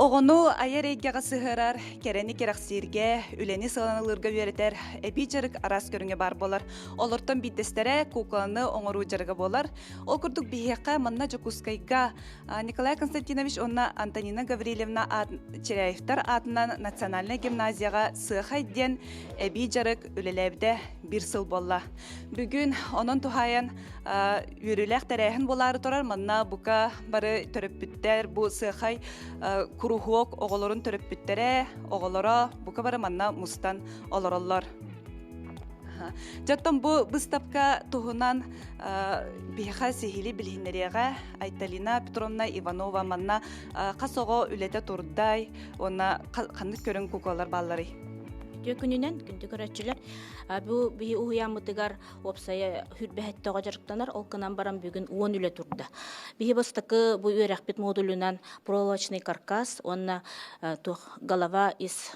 Оҕону айар эйгэҕэ сыһыарар, кэрэни кэрэхсииргэ, үлэни сыаналыырга үөрэтэр эбии дьарык араас көрүҥэ баар буолар. Олортон биирдэстэрэ куукуланы оҥоруу дьарыга буолар. Ол курдук биһиэхэ манна Дьокуускайга Николай Константинович уонна Антонина Гаврильевна Чиряевтар аатынан национальнай гимназияҕа Сыахай диэн эбии дьарык үлэлээбитэ биир сыл буолла. Бүгүн онон туһаайан үөрүүлээх тэрээһин буолаары турар. Манна бука бары төрөппүттэр, бу сыахай куруһуок оҕолорун төрөппүттэрэ, оҕолоро бука бары манна мустан олороллор. Дьоттон бу быыстапка туһунан биһиэхэ сиһили билиһиннэриэҕэ Айталина Петровна Иванова манна хас оҕо үлэтэ турдай уонна ханнык көрүҥ куукулалар баалларый? Үтүө күнүнэн күндү көрөөччүлэр бу биһи уһуйааммытыгар уопсайа хүрбэһэттэҕэ дьарыктанар, ол гынан баран бүгүн 10 үлэ турда. Биһи бастакы бу үөрэхпит модулунан проволочный каркас уонна туох голова из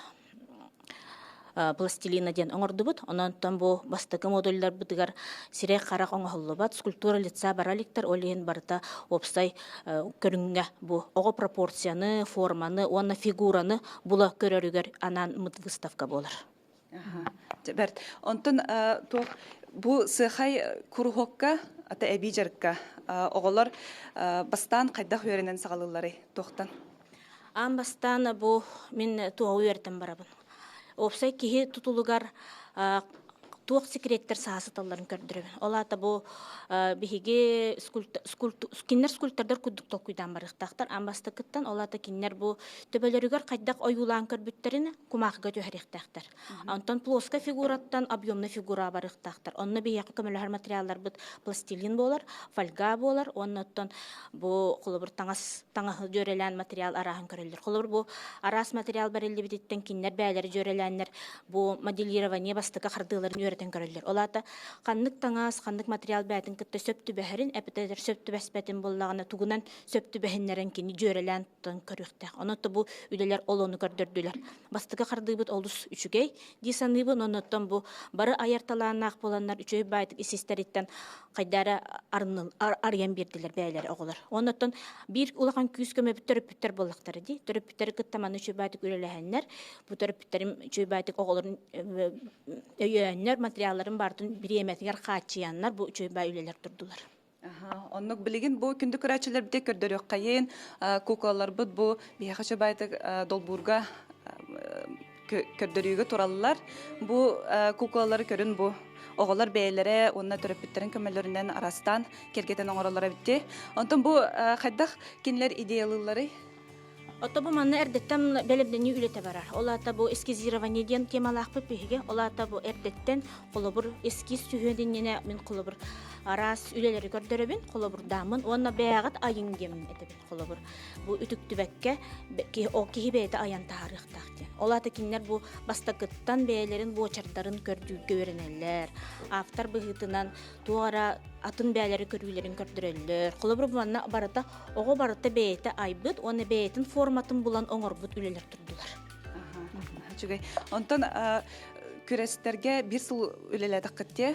пластилина диэн оҥордубут. Онон бу бастакы модулларбытыгар сирэй-харах оҥоһуллубат, скульптура лица бара иликтэр, ол иһин барыта уопсай көрүҥҥэ бу оҕо пропорцияны, форманы уонна фигураны була көрөрүгэр анаан выставка буолар. Бэрт. Онтон туох бу сыахай куруһуокка ата эбии дьарыкка оҕолор бастаан хайдах үөрэнэн саҕалыылларый туохтан? Аан бастаан бу мин туоҕу үөрэтэн барабын. Уопсай киһи тутулугар туох секреттэр саасыталларын көрдөрөбүн. Ол аата бу биһиги кинилэр скульптордар курдук толкуйдаан барыахтаахтар. Аан бастакыттан ол аата кинилэр бу төбөлөрүгэр хайдах ойуулаан көрбүттэрин кумаахыга түһэриэхтээхтэр. Онтон плоскай фигураттан объемный фигура барыахтаахтар. Онно биһиэхэ көмөлөһөр материалларбыт пластилин буолар, фольга буолар уонна оттон бу холобур таҥас таҥаһы дьүөрэлээн материал арааһын көрөллөр. Холобур бу араас материал бэриллибититтэн кинилэр бэйэлэрэ дьүөрэлээннэр бу моделирование бастакы хардыыларын үөрэтэн көрөллөр. Ол аата ханнык таҥас, ханнык материал бэйэтин кытта сөп түбэһэрин, эбэтэр сөп түбэспэтин буоллаҕына тугунан сөп түбэһиннэрэн кини дьүөрэлээн тутан көрүөхтээх. Онон бу үлэлэр ол ону көрдөрдүлэр. Бастакы хардыыбыт олус үчүгэй дии саныыбын. Оннуттан бу бары айар талааннаах буоланнар үчүгэй баайтык ис-истэриттэн хайдара арыйан биэрдилэр бэйэлэрэ оҕолор. Оннуттан биир улахан күүс көмөбүт төрөппүттэр буоллахтара дии. Төрөппүттэри кытта манна үчүгэй баайтык үлэлэһэннэр, бу төрөппүттэрим үчүгэй баайтык оҕолорун өйөөннөр, материалларын барытын бириэмэтигэр хааччыйаннар бу үчүгэй баай үлэлэр турдулар. Оннук билигин бу күндү көрөөччүлэрбитэ көрдөрүөххэйин куукулаларбыт бу биһиэхэ чобайтык долбуурга көрдөрүүгэ тураллар. Бу куукулалары көрүн бу оҕолор бэйэлэрэ уонна төрөппүттэрин көмөлөрүнэн арастаан кэргэтэн оҥороллор эбитти. Онтон бу хайдах кинилэр идеялыылларый? Ото бу манна эрдэттэн бэлэмнэнии үлэтэ барар. Ол аата бу эскизирование диэн темалаахпыт биһиги. Ол аата бу эрдэттэн холобур эскиз түһүөн иннинэ мин холобур араас үлэлэри көрдөрөбүн, холобурдааммын уонна бэйэҕит айыҥ диэммин этэбин. Холобур бу үтүктүбэккэ ол киһи бэйэтэ айан таһаарыахтаах диэн. Ол аата кинилэр бу бастакыттан бэйэлэрин буочардарын көрдүүргэ үөрэнэллэр. Автор быһыытынан туох эрэ атын бэйэлэри көрүүлэрин көрдөрөллөр. Холобур бу манна барыта Оҕо барыта бэйэтэ айбыт уонна бэйэтин форматын булан оҥорбут үлэлэр турдулар. Үчүгэй. Онтон күрэстэргэ биир сыл үлэлээтэххит дии.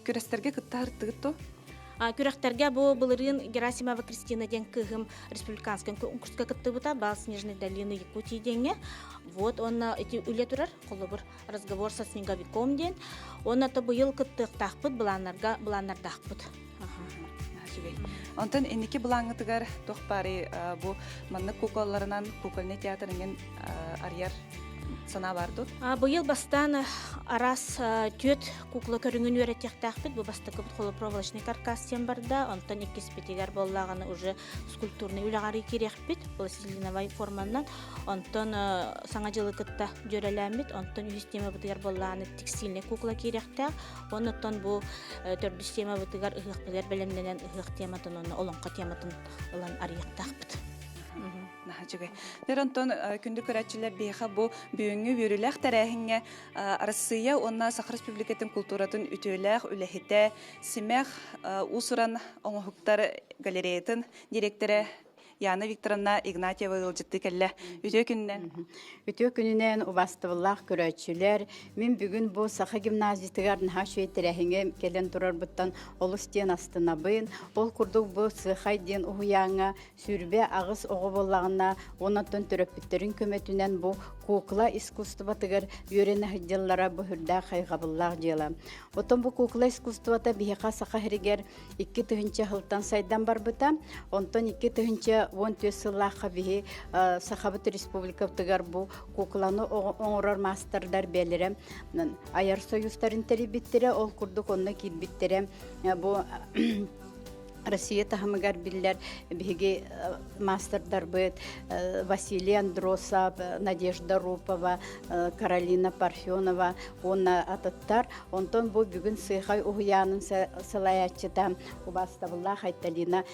Күрэстэргэ кытта сырыттыгыт дуо? Күрэхтэргэ бу былырыын Герасимова Кристина диэн кыыһым республиканскай конкурска кыттыбыта Бал Снежной долины Якутии диэҥҥэ. Вот уонна ити үлэ турар, холобур, разговор со снеговиком диэн. Уонна то быйыл кыттыахтаахпыт, былааннарга былааннардаахпыт. Үчүгэй. Онтон инники былааҥҥытыгар туох баарый бу маннык куколларынан кукольный театр иҥин арыйар санаа баар дуо? Быйыл бастаан араас түөрт кукла көрүҥүн үөрэтиэхтээхпит. Бу бастакыбыт холопроволочный каркас диэн барда. Онтон иккиспитигэр буоллаҕына уже скульптурный үлэҕэ киириэхпит пластилиновай форманан. Онтон саҥа дьылы кытта дьүөрэлээммит. Онтон үһүс темабытыгар буоллаҕына текстильный кукла киириэхтээх. Оннуттан бу төрдүс темабытыгар ыһыахпытыгар бэлэмнэнэн ыһыах тематын уонна олоҥхо тематын ылан арыйыахтаахпыт. Наһаа үчүгэй. Дэр онтон күндү көрөөччүлэр биһиэхэ бу бүгүҥҥү үөрүүлээх тэрээһиҥҥэ Арассыыйа уонна Саха Республикатын култууратын үтүөлээх үлэһитэ Симэх уус-уран оҥоһуктар галереятын директора. Яна Викторовна Игнатьева ыалдьыттыы кэллэ. Үтүө күнүнэн. Үтүө күнүнэн убастыбыллаах көрөөччүлэр, мин бүгүн бу Саха гимназиятыгар наһаа үчүгэй тэрээһиҥҥэ кэлэн турарбыттан олус диэн астынабын. Ол курдук бу Сыхай диэн уһуйааҥҥа 28 оҕо буоллаҕына, онон төрөппүттэрин көмөтүнэн бу кукла искусствотыгар үөрэнэ сылдьаллара бу сүрдээх хайҕабыллаах дьыала. Оттон бу кукла искусствота биһиэхэ Саха сиригэр 2000 сылтан сайдан барбыта. Онтон 2014 сыллаахха биһи Сахабыт Республикатыгар бу кукланы оҥорор маастардар бэйэлэрэ айар союзтарын тэрийбиттэрэ, ол курдук онно киирбиттэрэ бу Россия таһымыгар биллэр биһиги маастардарбыт Василий Андросов, Надежда Рупова, Каролина Парфенова уонна атыттар. Онтон бу бүгүн Сыхай уһуйаанын салайааччыта убаастабыллаах Айталина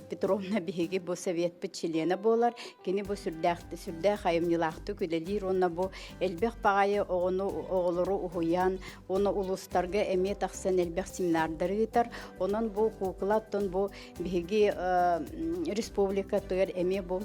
Петровна биһиги бу советпыт чилиэнэ буолар. Кини бу сүрдээх сүрдээх айымньылаахтык үлэлиир уонна бу элбэх баҕайы оҕону оҕолору уһуйан уонна улуустарга эмиэ тахсан элбэх семинардары ыытар. Онон бу куукула оттон бу биһиги республикатыгар эмиэ бу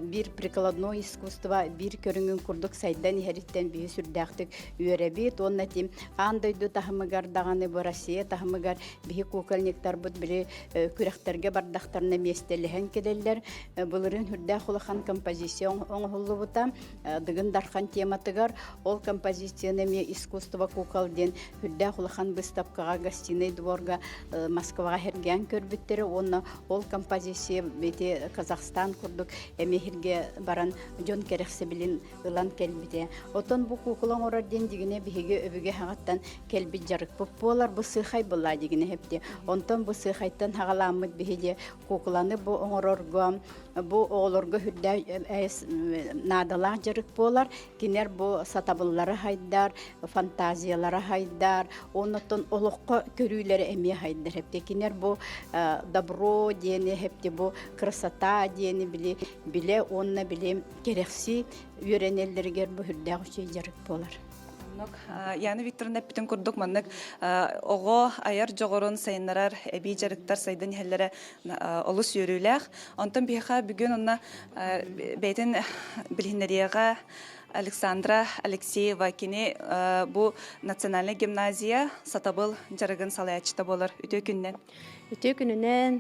биир прикладной искусство биир көрүҥүн курдук сайдан иһэриттэн биһи сүрдээхтик үөрэбит уонна тим аан дойду таһымыгар даҕаны бу Россия таһымыгар биһи кукольниктарбыт били күрэхтэргэ бардахтарына миэстэлэһэн кэлэллэр. Былырыын сүрдээх улахан композиция оҥоһуллубута. Дыгын Дархан тематыгар ол композицияны эмиэ искусство кукол диэн үрдээх улахан быыстапкаҕа гостиный дворга Москваҕа сэргээн көрбүттэрэ уонна ол композиция ити Казахстан курдук эмиэ сиргэ баран дьон кэрэхсэбилин ылан кэлбитэ. Оттон бу куукула оҥорор диэн дигинэ биһиги өбүгэ хаҕыттан кэлбит дьарыкпыт буолар бу сыхай была дигинэ хепти. Онтон бу сыхайтан хаҕаламмыт биһиги куукуланы бу оҥорорго Бу оҕолорго үрдээх наадалаах дьарык буолар. Кинилэр бу сатабыллара хайдар, фантазиялара хайдар, оннуттан олоххо көрүүлэрэ эмиэ хайдар. Хэпти кинилэр бу добро диэни, хэпти бу красота диэни били билэ уонна били кэрэхсии үөрэнэллэригэр бу үрдээх үчүгэй дьарык буолар. Оннук Яна Викторовна эппитин курдук маннык оҕо айар дьоҕурун сайыннарар эбии дьарыктар сайдан иһэллэрэ олус үөрүүлээх. Онтон биһиэхэ бүгүн онно бэйэтин билиһиннэриэҕэ Александра Алексеева кини бу национальнай гимназия сатабыл дьарыгын салайааччыта буолар. Үтүө күннэн. Үтүө күнүнэн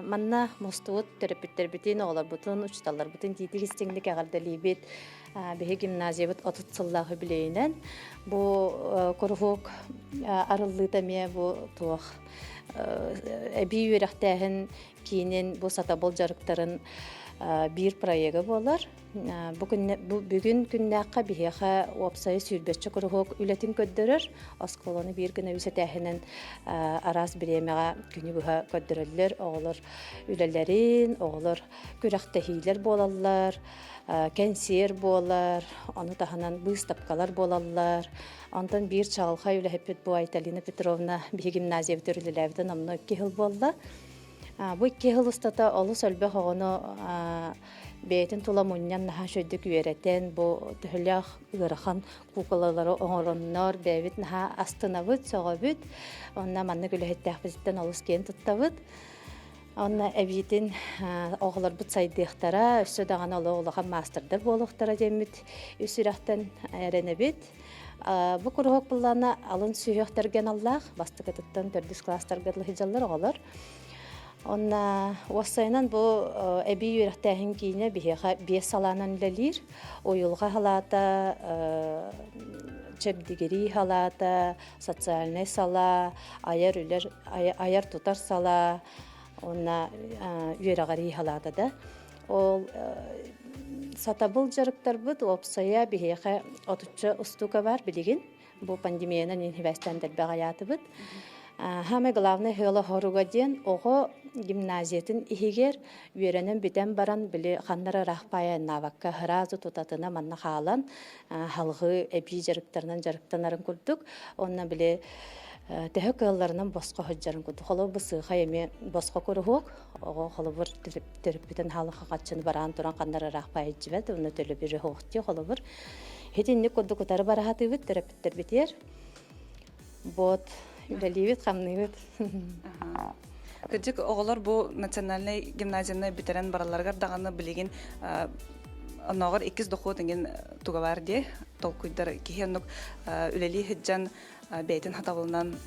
манна мустубут төрөппүттэрбитин, оҕолорбутун, учууталларбытын тиитик истиҥник эҕэрдэлиибит. Биһи гимназиябыт 30 сыллаах үбүлүөйүнэн бу куруһуок арыллыыта эмиэ бу туох эбии үөрэхтээһин киинин бу сатабыл дьарыктарын биир проега буолар. Бу бүгүн күннээххэ биһиэхэ уопсайа сүүрбэччэ куруһуок үлэтин көрдөрөр. Оскуоланы биир гына үс этээһинэн араас бириэмэҕэ күнү быһа көрдөрөллөр. Оҕолор үлэлэрин, оҕолор күрэхтэһиилэр буолаллар, кэнсиэр буолар, ону таһынан быыстапкалар буолаллар. Онтон биир чаҕылхай үлэһиппит бу Айталина Петровна биһи гимназиябыт үлэлээбитэ номнуо икки сыл буолла. Бу икки сыл устата олус элбэх оҕону бэйэтин тула мунньан наһаа үчүгэйдик үөрэтэн, бу төһөлөөх ыарахан куукулалары оҥороннор бэйэбит наһаа астынабыт, сөҕөбүт. Онно маннык үлэһиттээхпититтэн олус киэн туттабыт. Онно эбиитин оҕолорбут сайдыахтара, өссө даҕаны олох улахан маастардар буолуохтара диэммит үс сүрэхтэн эрэнэбит. Бу куруһуок былаана алын сүһүөхтэргэ аналлаах, бастакытыттан төрдүс класстарга сылдьаллар оҕолор. Онно уопсайынан бу эбии үөрэхтээһин киинэ биһиэхэ биэс салаанан үлэлиир. Уйулҕа салаата, чэбдигирии салаата, социальнай салаа, айар үлэр, айар тутар салаа уонна үөрэҕирии салаата да. Ол сатабыл дьарыктарбыт уопсайа биһиэхэ отучча устуука бар билигин. Бу пандемиянан инһибэстэн дэлбэх айаатыбыт. Самое главное сыала хоруга диэн оҕо гимназиятын иһигэр үөрэнэн бүтэн баран били ханнара ыраах паайаннаабакка сразу тутатына манна хаалан халҕыы эбии дьарыктарынан дьарыктанарын курдук онно били төһө кыалларынан босхо сылдьарын курдук холобур бу сыыхай эмиэ босхо куруһуок оҕо холобур төрөппүтүн хаалыха хаччыны бараан туран ханнара ыраах паайдьыбат онно төлөбүрү хоохтии холобур итинник курдук утары бараһатыыбыт төрөппүттэрбитигэр вот үлэлиибит хамныыбыт. Кырдьык, оҕолор бу национальнай гимназияны бүтэрэн баралларыгар даҕаны билигин оннооҕор иккис дохуот эҥин туга баар дии толкуйдар киһи оннук үлэлии сылдьан бэйэтин хатабылынан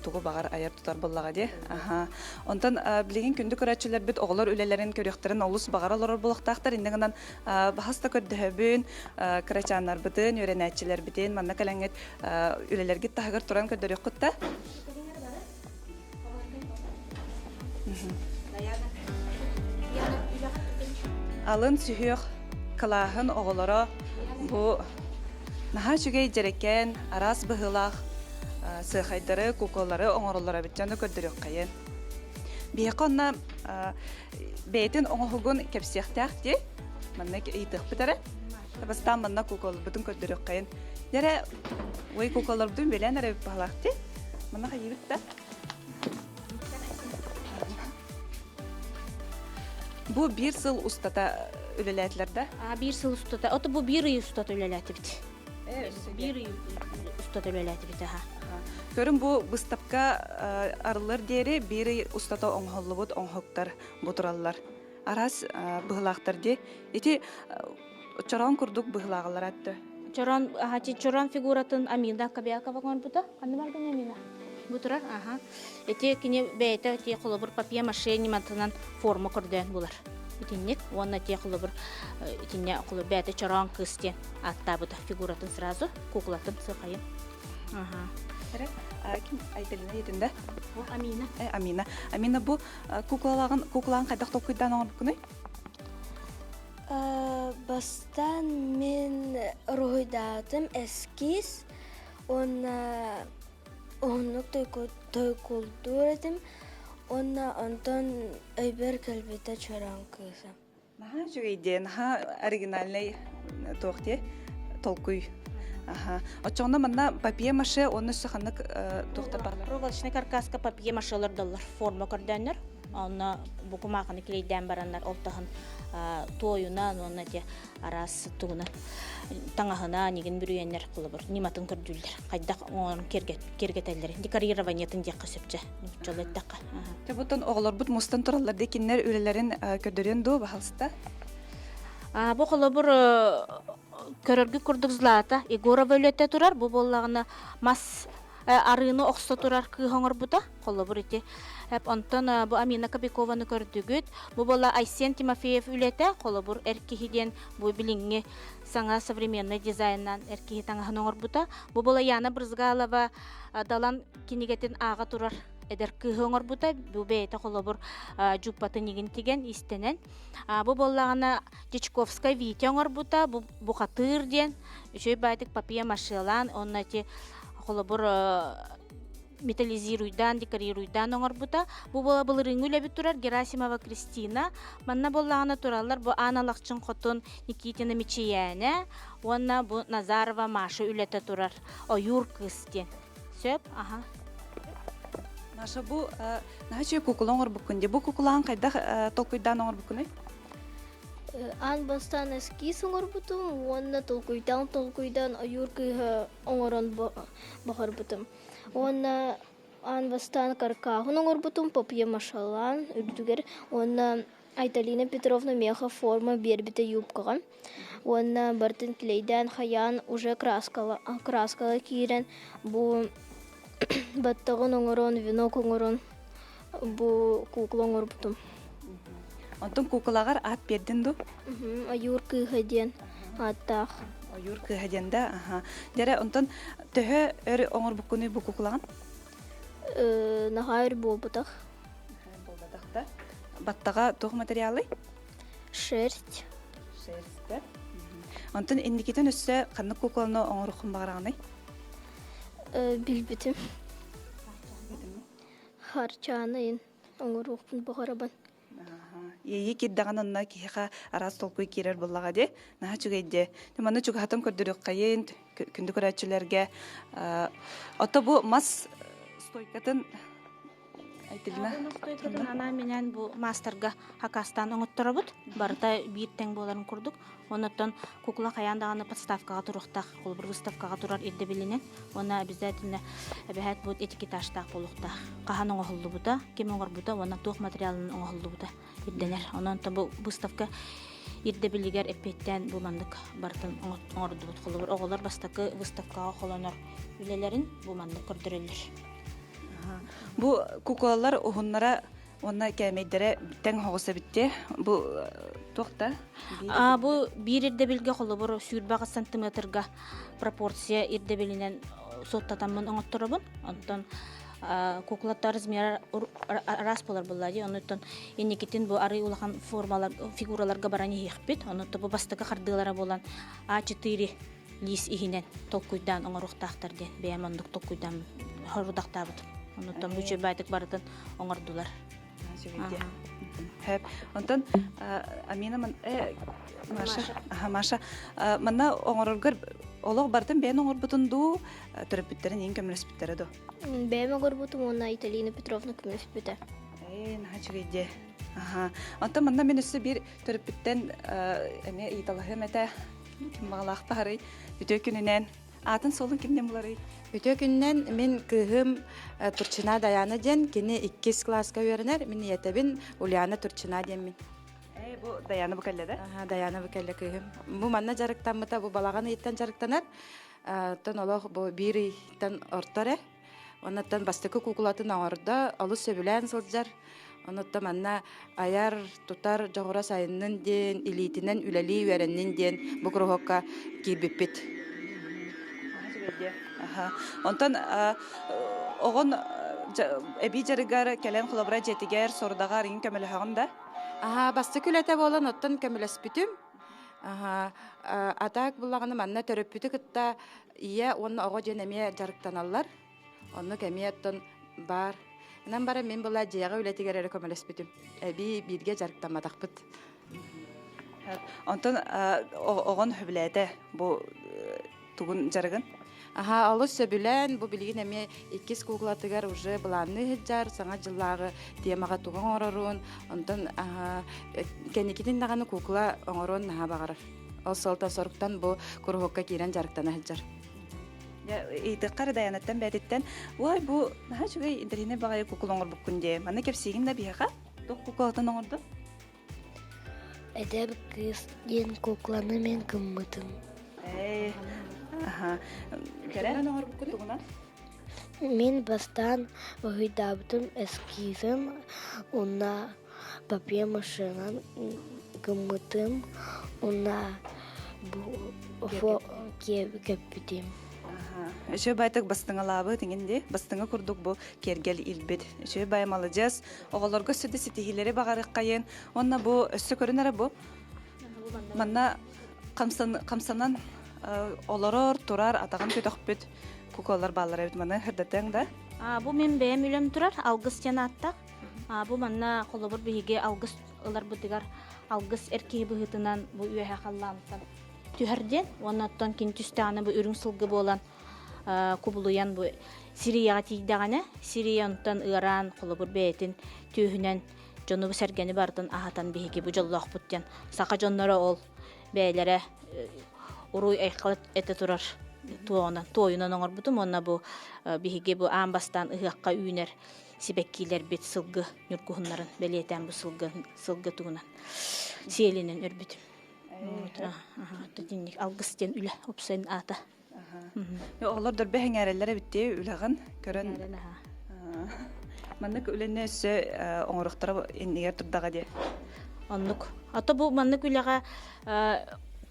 тугу баҕар айар тутар буоллаҕа дии. Аха. Онтон билигин күндү көрөөччүлэрбит оҕолор үлэлэрин көрүөхтэрин олус баҕара олорор буолуохтаахтар. Инньэ гынан баһас да көрдөһөбүн, кырачааннарбытын, үөрэнээччилэрбитин манна кэлэҥҥит үлэлэргит таһыгар туран көрдөрүөххүт да. Алын сүһүөх кылааһын оҕолоро бу наһаа үчүгэй дьэрэкээн араас быһыылаах сыахайдары, куколары оҥороллоро эбит дьону көрдөрүөххэйин. Биһиэхэ онно бэйэтин оҥоһугун кэпсиэхтээх дии. Манна ыйытыахпыт эрэ. Бастаан манна куколарбытын көрдөрүөххэйин. Дьэрэ, ой куколарбытын билэн эрэ баһылаах дии. Манна хайыыбыт да? Бу биир сыл устата үлэлээтилэр да? А, биир сыл устата. Ото бу биир ый устата үлэлээтибит. Биир ый устата үлэлээтибит, аха. Көрүн бу быыстапка арыллар диэри биир ый устата оҥоһуллубут оҥоһуктар бу тураллар. Араас быһылаахтар дии. Ити чороон курдук быһылааҕалар атты. Чороон, аха, чороон фигуратын Амина Кобякова оҥорбута. Ханна баргын Амина? Бу турар, аха. Ити кини бэйэтэ ити холобур папье-маше ньыматынан форма көрдөөн булар. Итинник уонна ити холобур итиннэ холобур бэйэтэ чороон кыыс диэн ааттаабыта фигуратын сразу куклатын сыхайын. Аха. Эрэ, ким Айталина етинде? Бу Амина. Э, Амина. Амина бу куклалагын куклаан хайдах толкуйдаан оҥорбуккунуй? Бастаан мин уруһуйдаатым эскиз уонна уһуннук тойкулдуур этим уонна онтон өйбөр кэлбитэ чороон кыыһа. Наһаа үчүгэй диэн, наһаа оригинальнай туох диэ толкуй. Аха. Оччоҕуна манна папье-маше уонна өссө ханнык туохтар бааллар? Проволочнай каркаска папье-маше олордоллор, форма көрдөөннөр. Онно бу кумаахыны клейдээн бараннар ол таһын туойунан уонна те араас тугунан таҥаһынан игин бүрүйэннэр холобур ньыматын көрдүүллэр. Хайдах оҥорон киэргэтэллэр. Декорированиетын диэххэ сөпчө. Нууччалыы эттэххэ. Дьэ буттан оҕолорбут мустан тураллар дии кинилэр үлэлэрин көрдөрүөн дуо баһалыста? Бу холобур көрөргүт курдук Злата Егорова үлэтэ турар. Бу буоллаҕына мас арыыны охсо турар кыыс оҥорбута. Холобур ити. Онтон бу Амина Кобякованы көрдүгүт. Бу буола Айсен Тимофеев үлэтэ. Холобур эр киһи диэн бу билиҥҥи саҥа современный дизайнынан эр киһи таҥаһын оҥорбута. Бу буола Яна Брызгалова Далан кинигэтин ааҕа турар эдэр кыыһы оҥорбута. Бу бэйэтэ холобур дьууппатын игин тигэн истэнэн. Бу буоллаҕына Дьячковскай Витя оҥорбута. Бу бухатыыр диэн үчүгэй баайтык папье машелаан уонна ити холобур металлизируйдаан, декорируйдаан оҥорбута. Бу буола былырыыҥҥы үлэбит турар Герасимова Кристина. Манна буоллаҕына тураллар бу Аан Алахчын хотун Никитина Мичийээнэ уонна бу Назарова Маша үлэтэ турар Ойуур кыыс диэн. Сөп, аха. Маша, бу наһаа үчүгэй куукула оҥорбуккун дии. Бу куукулаҕын хайдах толкуйдаан оҥорбуккунуй? Аан бастаан эскиз оҥорбутум уонна толкуйдаан толкуйдаан ойуур кыыһа оҥорон бохорбутум. Уонна аан бастаан каркааһын оҥорбутум папье-машалаан үрдүгэр уонна Айталина Петровна миэхэ форма биэрбитэ юбкаҕа уонна барытын клейдээн хайаан уже краскала краскала киирэн бу баттаҕын оҥорон венок оҥорон бу кукла оҥорбутум. Онтон куукулаҕар аат биэрдин дуу? Ойуур кыыһа диэн ааттаах. Ойуур кыыһа диэн да? Аха. Дьэрэ, онтон төһө өр оҥорбуккунуй бу куукулаҕын? Наһаа өр буолбатах. Буолбатах да. Баттаҕа туох материалый? Шерсть. Шерсть да. Онтон инникитин өссө ханнык куукуланы оҥоруоххун баҕараҕыный? Билбитим. Харчаанайын оҥоруохпун баҕарабын. Иэйии киирдэҕин онно киһиэхэ араас толкуй киирэр буоллаҕа дии. Наһаа үчүгэй дии. Маны чугаһатан көрдөрүөххэйин, күндү көрөөччүлэргэ. Ото бу мас стойкатын... Айтылина. Бу анаан-минээн бу маастарга хакастаан оҥотторобут. Барыта биир тэҥ буоларын курдук. Оннуттан кукла хайаан даҕаны подставкаҕа туруохтаах, холобур выставкаҕа турар ирдэбилинэн. Уонна обязательно эбэһээт бу этикетажтаах буолуохтаах. Хаһан оҥоһуллубута, ким оҥорбута уонна туох материалынан оҥоһуллубута ирдэнэр. Онон бу выставка ирдэбилигэр эппиэттээн бу маннык барытын оҥордубут. Холобур, оҕолор бастакы выставкаҕа холонор үлэлэрин бу маннык көрдөрөллөр. Бу куколалар уһуннара уонна кээмэйдэрэ тэҥ оҕус эбитти. Бу туох да? Бу биир ирдэбилгэ холобур 28 сантиметрга пропорция ирдэбилинэн суоттатаммын оҥотторобун. Онтон куклаттар размера араас буолар буолла дии. Онуттан инникитин бу арый улахан формалар фигураларга баран иһиэхпит. Онуттан бу бастакы хардыылара буолан А4 лиис иһинэн толкуйдаан оҥоруохтаахтар диэн бэйэм оннук толкуйдаан хорудахтаабытым. Онуттан бу үчүгэй барытын оҥордулар. Хөп. Онтон Амина Маша, Маша, манна оҥороргор олох бартын бэйэн оҥорбутун дуу, төрөппүттэрин иин көмөлөспүттэрэ дуу? Бэйэм оҥорбутум уонна Айталина Петровна көмөлөспүтэ. Ээ, наһаа үчүгэй дии. Аха. Онтон манна мин өссө биир төрөппүттэн эмиэ ыйыталаһыам этэ. Ким баҕалаах баарый? Үтүө күнүнэн. Аатын суолун кимнэн буларый? Үтүө күнүнэн мин кыыһым Турчина Даяна диэн, кини иккис кылааска үөрэнэр. Мин ийэтэбин Ульяна Турчина диэммин. Ээ, бу Даяна бу кэллэ да? Аха, Даяна бу кэллэ кыыһым. Бу манна дьарыктаммыта, бу балаҕан ыйыттан дьарыктанар. Оттон олох бу биир ыйтан орто эрэ. Оннуттан бастакы куукулатын оҥордо, олус сөбүлээн сылдьар. Оннуттан манна айар, тутар дьоҕура сайыннын диэн, илиитинэн үлэлии үөрэннин диэн бу куруһуокка киирбиппит. Онтон оҕон эбии дьарыгар кэлэн холобура дьиэтигэр сорудаҕар иҥ көмөлөһөҕүн да? Аха, бастакы үлэтэ буолан оттон көмөлөспүтүм. Аха, а так буллаҕына манна төрөппүтү кытта Ийэ уонна оҕо диэн эмиэ дьарыктаналлар. Оннук эмиэ оттон баар. Инан баран мин была дьиэҕэ үлэтигэр эрэ көмөлөспүтүм. Эбии бииргэ дьарыктамматахпыт. Онтон оҕон сөбүлээтэ бу тугун дьарыгын? Аха, олус сөбүлээн, бу билигин эмиэ иккис куклатыгар уже былаанныы сылдьар, саҥа дьыллааҕы темаҕа тугу оҥорорун, онтон кэнникитин даҕаны кукла оҥоруон наһаа баҕарар. Ол сылтан соруктан бу куруһуокка киирэн дьарыктана сылдьар. Ыйытыахха эрэ Дайаанаттан бэйэтиттэн «Уой, бу наһаа үчүгэй интэриэһинэй баҕайы кукула оҥорбуккун» диэ. Манна кэпсиигин да биһиэхэ? Туох кукулатын оҥордуҥ? Эдэр кыыс диэн кукланы мин гыммытым. Ээ, аха. Кэрэ оҥорбуккун тугунан? Мин бастаан уһуйдаабытым эскизым уонна папье-машинан гыммытым уонна бу кэппитим. Үчүгэй байтык бастыҥалаабыт иҥин дии. Бастыҥа курдук бу киэргэл илбит. Үчүгэй бай маладьыас. Оҕолорго өссө да ситиһиилэри баҕарыаххайын. Уонна бу өссө көрүн эрэ бу. Манна хамсанан олорор, турар, атаҕын көтөхпүт куколар бааллар эбит. Маны сырдатыаҥ да? Бу мин бэйэм үлэм турар. Алгыс диэн ааттаах. Бу манна холобур биһиги алгыс ыларбытыгар алгыс эр киһи быһыытынан бу үөһэ халлаантан түһэр диэн уонна оттон кини түстэҕинэ бу үрүҥ сылгы буолан кубулуйан бу Сирияҕа тиийдэҕинэ Сирия онтон ыараан холобур бэйэтин түөһүнэн дьону сэргэни барытын аһатан биһиги бу дьоллоохпут диэн саха дьонноро ол бэйэлэрэ уруй айхал этэ турар туоҕунан туойунан оҥорбутум уонна бу биһиги бу аан бастаан ыһыахха үүнэр сибэккилэрбит сылгы ньургуһуннарын бэлиэтээн бу сылгы сылгы тугунан сиэлинэн өрбүтүм. Итинник алгыс диэн үлэ уопсайын аата. Оҕолор дөрбө сэҥээрэллэр эбит дии үлэҕин көрөн. Маннык үлэни өссө оҥоруохтара иннигэр турдаҕа дии. Оннук. Ото бу маннык үлэҕэ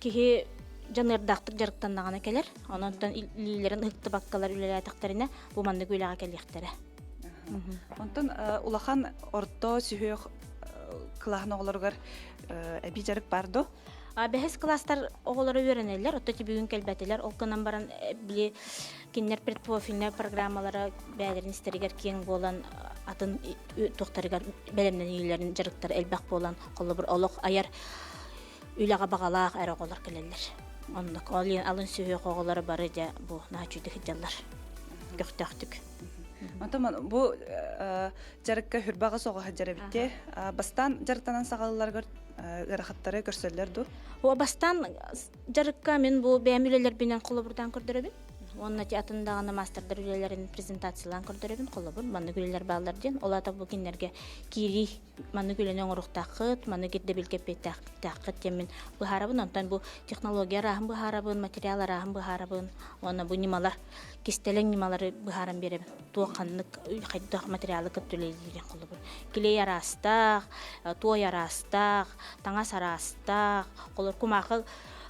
киһи дьаныардаахтык дьарыктаннаҕына кэлэр. Онон илиилэрин ыһыктыбаккалар үлэлээтэхтэринэ бу маннык үлэҕэ кэлиэхтэрэ. Онтон улахан орто сүһүөх кылааһын оҕолоругар эбии дьарык бар дуо? Бэһис кылаастар оҕолоро үөрэнэллэр, отто бүгүн кэлбэтилэр. Ол гынан баран били кинилэр предпрофильнай программалара бэйэлэрин истэригэр киэҥ буолан атын туохтарыгар бэлэмнэниилэрин дьарыктара элбэх буолан холобур олох айар үлэҕэ баҕалаах эрэ оҕолор кэлэллэр. Оннук ол алын сүһүөх оҕолоро бары дьэ бу наһаа үчүгэй сылдьаллар көхтөөхтүк. Онтон бу дьарыкка хүрбаҕа соҕуһа дьарабитте. Бастаан дьарыктанан саҕалыларгар ыарахаттары көрсөллөр ду? О бастаан дьарыкка мин бу бэйэм үлэлэрбинэн холобурдаан көрдөрөбүн. Уонна ти атын даҕаны маастардар үлэлэрин презентациялаан көрдөрөбүн. Холобур, маннык үлэлэр бааллар диэн. Ол аата бу кинилэргэ киирии маннык үлэни оҥоруохтааххыт, маннык ирдэбилгэ эппиэттээххит диэн мин быһаарабын. Онтон бу технология арааһын быһаарабын, материал арааһын быһаарабын уонна бу ньымалар, кистэлэҥ ньымалары быһааран биэрэбин. Туох ханнык хайдах материалы кытта үлэлиирин холобур. Клей араастаах, туой араастаах, таҥас араастаах, холор кумаахы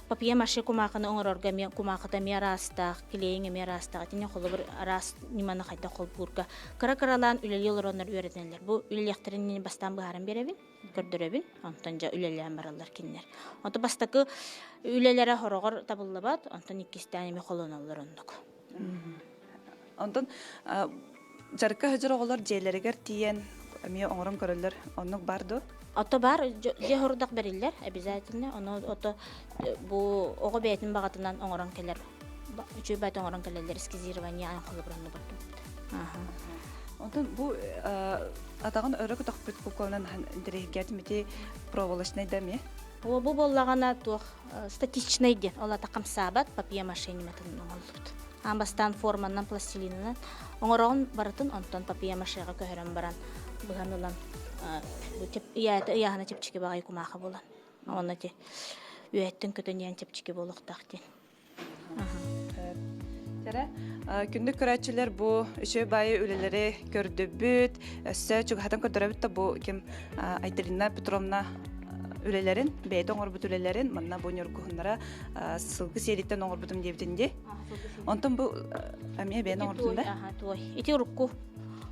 папье-маше кумаахыны оҥорорго эмиэ кумаахыта эмиэ араастаах, клейиҥ эмиэ араастаах. Итини холобур араас ньыманы хайдах холбуурга кыра-кыралаан үлэлии олороннор үөрэтинэллэр. Бу үлэлиэхтэрин бастаан быһааран биэрэбин, көрдөрөбүн, онтон дьэ үлэлээн бараллар кинилэр. Онтон бастакы үлэлэрэ хороҕор табыллыбат, онтон иккистээн эмиэ холоноллор оннук. Онтон дьарыкка сылдьар оҕолор дьиэлэригэр тиийэн эмиэ оҥорон көрөллөр. Оннук бар дуо? Ото бар дьиэ хорудах бэриллэр обязательно. Ону ото бу оҕо бэйэтин баҕатынан оҥорон кэлэр үчүгэй баҕайы оҥорон кэлэллэр эскизирование аан холобуранна бардыбыт. Онтон бу атаҕын өрө көтөхпүт кукланан интэриэһиргээтим ити проволочнай да эмиэ? Бу буоллаҕына туох статичнай диэн ол ата хамсаабат папье-маше ньыматын оҥоһуллубут. Аан бастаан форманнан пластилинынан оҥороҕун барытын онтон папье-машеҕа көһөрөн баран быһан ылан ыйаата ыйааһына чэпчэки баҕайы кумааха буолан онно ити үөһэттэн көтөн иһэн чэпчэки буолуохтаах диэн. Тэрэ, күндү көрөөччүлэр бу үчүгэй баайы үлэлэри көрдүбүт, өссө чугаһатан көрдөрөбүт да бу ким Айталина Петровна үлэлэрин, бэйэтэ оҥорбут үлэлэрин, манна бу ньургуһуннара сылгы сиэлиттэн оҥорбутум диэбитин дии. Онтон бу эмиэ бэйэн оҥордун да? Туой. Ити урукку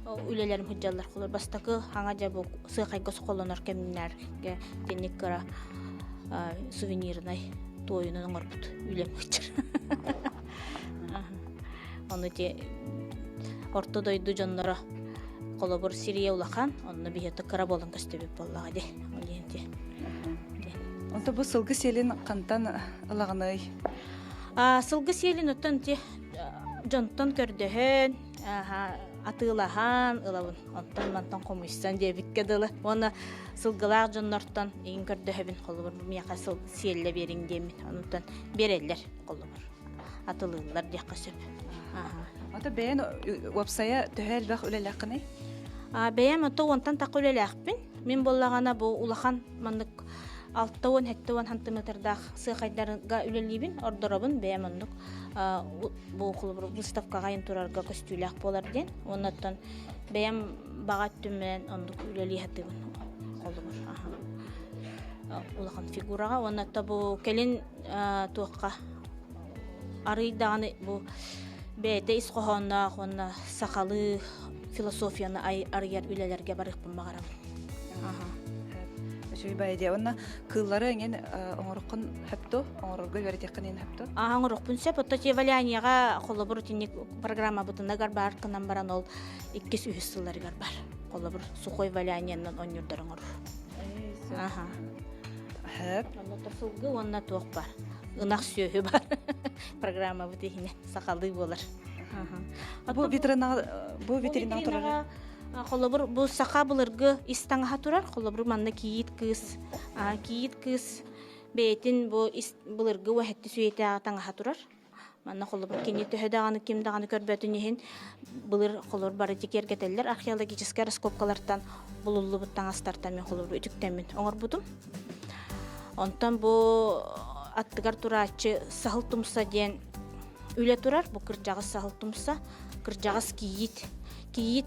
үлэлэрим сылдьаллар. Холор бастакы хаҥа дьэ бу сыахайга сохолонор кэмнэргэ тинник кыра сувенирнай туойунан оҥорбут үлэм сылдьар. Ону ти орто дойду дьонноро холобур сирийэ улахан, онно биһиэхэ кыра буолан көстүбүт буоллаҕа дии. Ол иһин ти. Онто бу сылгы сиэлин хантан ылаҕыный? Сылгы сиэлин оттон ти дьонтон көрдөһөн, атыылаһан ылабын. Онтон мантан хомуйсан диэбиккэ дылы. Уонна сылгылаах дьоннортон иҥ көрдөһөбүн. Холобур, миэхэ сыл сиэллэ биэриҥ диэммин. Онтон биэрэллэр холобур. Атылыыллар диэххэ сөп. Ото бэйэн уопсайа төһө элбэх үлэлээххиний? Бэйэм ото уонтан тахха үлэлээхпин. Мин буоллаҕына бу улахан маннык 60-70 сантиметрдаах сыахайдарга үлэлиибин, ордоробун бэйэм оннук бу холобур выставкаҕа айан турарга көстүүлээх буолар диэн. Уонна оттон бэйэм баҕа өттүмүнэн оннук үлэлии сатыыбын холобур улахан фигураҕа уонна бу кэлин туохха арый даҕаны бу бэйэтэ ис хоһоонноох уонна сахалыы философияны арыйар үлэлэргэ барыахпын баҕарабын. Үчүгэй баайы дии. Уонна кыыллары эҥин оҥороххун сөп дуо? Оҥорорго үөрэтиэххин иһин сөп дуо? Аа, оҥоруохпун сөп. Отто те валянияҕа холобур итинник программабытынагар баар гынан баран ол иккис үһүс сылларыгар бар. Холобур сухой валяниянан онньурдар оҥорор. Аха. Сөп. Онно сылгы уонна туох бар. Ынах сүөһү бар. Программабыт иһинэн сахалыы буолар. Бу витринаҕа бу витринаҕа турар Холобур, бу саха былыргы ис таҥаһа турар. Холобур, манна кийиит кыыс, кийиит кыыс бэйэтин бу ис былыргы уһэтти сүөтээҕи таҥаһа турар. Манна холобур кини төһө даҕаны ким даҕаны көрбөтүн иһин былыр холобур бары киэргэтэллэр археологическай раскопкалартан булуллубут таҥастартан мин холобур үтүктэммин оҥорбутум. Онтон бу аттыгар турааччы Саһыл Тумса диэн үлэ турар. Бу кырдьаҕас Саһыл Тумса, кырдьаҕас кийиит. Кийиит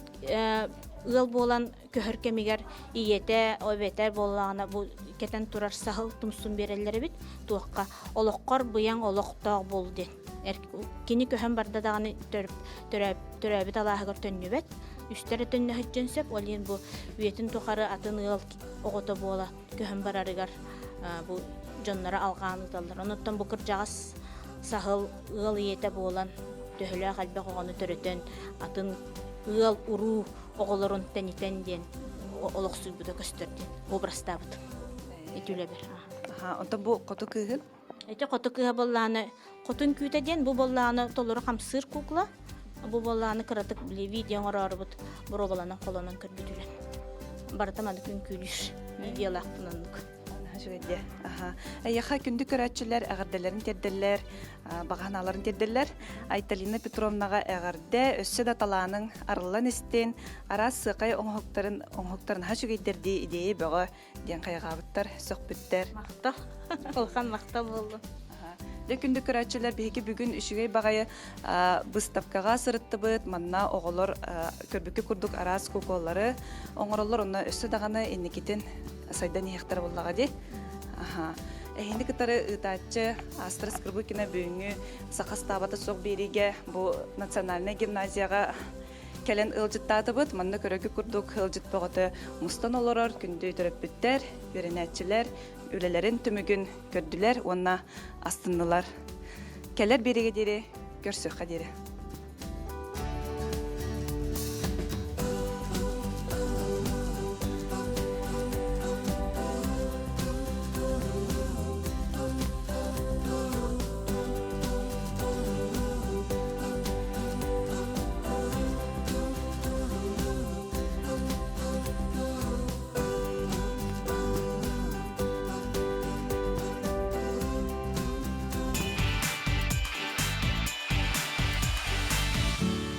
ыал буолан көһөр кэмигэр ийэтэ, эбэтэ буоллаҕына бу кэтэн турар саһыл тумсун биэрэллэр эбит. Туохха олоххор быйаҥ олохтоох буол диэн. Кини көһөн барда даҕаны төрөөбүт алааһыгар төннүбэт. Үстэрэ төннөһүччүн сөп, ол иһин бу үйэтин тухары атын ыал оҕото буола көһөн барарыгар бу дьонноро алҕаан ыыталлар. Онуттан бу кырдьаҕас саһыл ыал ийэтэ буолан төһөлөөх элбэх оҕону төрөтөн атын ыал уруу оҕолорун тэнитэн диэн олохсуйбута көстөр диэн образтаабытым ити үлэбэр. Онтон бу хоту кыыһын? Ити хоту кыыһа буоллааны хотун күүтэ диэн бу буоллааны толору хамсыыр кукла. Бу буоллааны кыратык били видео оҥороорубут боруобаланан холонон көрбүтүлэр. Барыта маны күҥкүүлүүр видеолаахпын оннук. Үчүгэйдиэ. Аха. Эйиэхэ күндү көрөөччүлэр эҕэрдэлэрин тиэрдэллэр, баҕаһынааларын тиэрдэллэр. Айталина Петровнаҕа эҕэрдэ, өссө да талааныҥ арыллан истин, араас сыакай оҥоһуктарын оҥоһуктарын наһаа үчүгэйдэр дии идея бөҕө диэн хайҕаабыттар, сөхпүттэр. Махтал. Улахан махтал буоллун. Дьэ күндү көрөөччүлэр, биһиги бүгүн үчүгэй баҕайы выставкаҕа сырыттыбыт. Манна оҕолор көрбүккэ курдук араас куколлары оҥороллор. Онно өссө даҕаны инникитин сайдан иһиэхтэрэ буоллаҕа дии. Аха. Эһини кытары ыытааччы Астра Скрыбыкина бүгүҥҥү саха ыстаабата суох биэриигэ бу национальнай гимназияҕа кэлэн ыалдьыттаатыбыт. Манна көрөргүт курдук ыалдьыт бөҕөтө мустан олорор күндү төрөппүттэр, үөрэнээччилэр үлэлэрин түмүгүн көрдүлэр уонна астыннылар. Кэлэр биэригэ диэри көрсүөххэ диэри.